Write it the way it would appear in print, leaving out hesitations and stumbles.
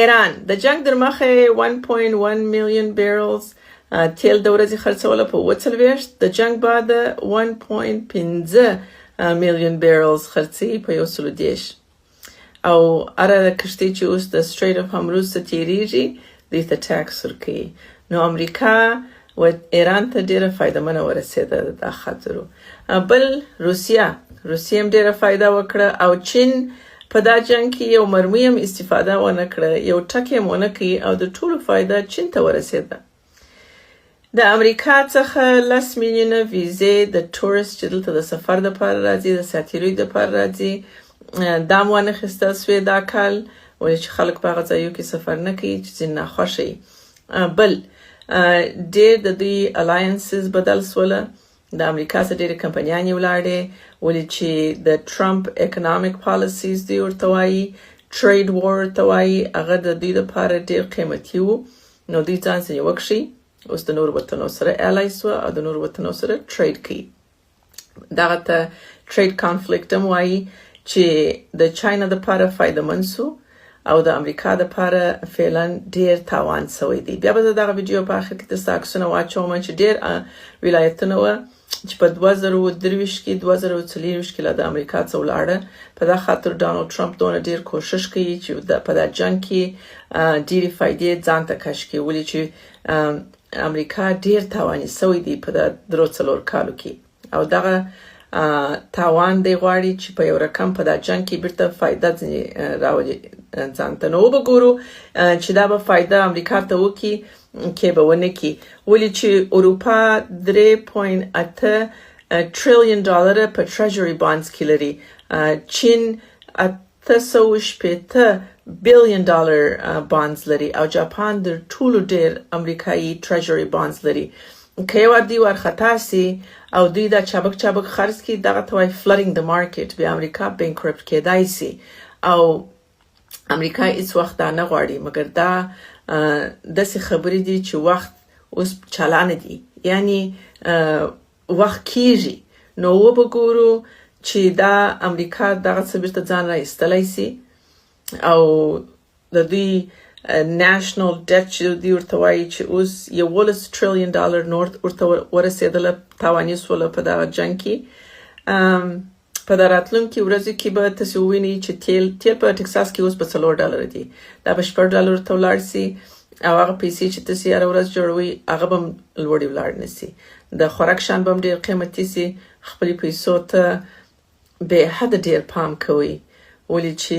ایران د جنگ در مخه 1.1 میلیون barrels تیل د ورځې خرڅوله په 47، د جنگ بعد 1.5 میلیون barrels خرڅي په 130. او هره کښتۍ چې اوس د Strait of Hormuz څخه تیریږي، دوی ته tax ورکوي. نو امریکا و ایران ته ډیره فایدهمنه ورسېده دا خاطرو. بل روسیه، روسیه هم ډیره فایده وکړه او چین په دا جنگ کې یو مرمۍ هم استفاده ونه کړه، یو ټکی هم ونه کړي او د ټولو فایده چین ته ورسېده. د امریکا څخه 10 میلیونه ویزې د tourist چې دلته د سفر دپاره راځي، د ساتیرۍ دپاره راځي، دا هم وانه خیستل سوې دا کال، ولې چې خلک په هغه ځایو کې سفر نه کوي چې ځینې ناخوښه. بل ډېر د دوی alliances بدل سوله. د امریکا څخه ډېرې کمپنیانې ولاړې، ولې چې د ټرمپ economic policies دوی ورته وایي، trade war ورته وایي، هغه د دوی لپاره ډېر قیمتي وو. نو دوی ځان ځینې وکښي، اوس د نورو وطنو سره ally سوه او د نورو وطنو سره trade کوي. دغه ته trade conflict هم وایي چې د چاینا دپاره فایدهمند سو او د امریکا دپاره فعلا ډیر تاوان سوی دی. بیا به زه دغه ویډیو په اخر کې درته عکسونه واچوم چې ډیر ولایتونه وه چې په 2023 کې، 2024 کې لا د امریکا څخه ولاړه. په دا خاطر ډونالد ټرمپ دونه ډیر کوشش کوي چې په دا جنگ کې ډېرې فایدې ځان ته کش کړي، ولې چې امریکا ډیر تاواني سوی دی په دا 3-4 کالو کې او دغه تاوان دی غواړي چې په یو رقم په دا جنگ کې بیرته فایده ځینې راولي ځان ته. نو وبه ګورو چې دا به فایده امریکا ته وکړي کې به ونه کړي، ولې چې اروپا 3.8 trillion ډالر په treasury bonds کې لري، چین 860 billion dollar bonds لري او جاپان د ټولو ډیر امریکایي treasury bonds لري. که یو وار دوی وارخطا سي او دوی دا چابک چابک خرڅ کړي، دغه ته وایي flooding the market، بیا امریکا bankrupt کېدای سي او امریکا هیڅ وخت دا نه غواړي. مګر دا داسې خبرې دي چې وخت اوس چالانه دي، یعنی وخت کیږي. نو وبه ګورو چې دا امریکا دغه څه بیرته ځان را ایستلی سي او د دوی national debt چې دوی ورته وایي چې اوس 11 trillion ډالر نور ورته ورسېدله، تاواني سوله په دغه جنګ کې. په دا راتلونکي ورځو کې به تاسو ووینئ چې تیل په ټکساس کې اوس په 4 ډالر دي، دا به 6 ډالر ته ولاړ سي او هغه پیسې چې تاسو هره ورځ جوړوئ، هغه به هم لوړې ولاړ نه سي. د خوراک شیان به هم ډېر قیمتي سي. خپلې پیسو ته بې حده ډېر پام کوئ، ولې چې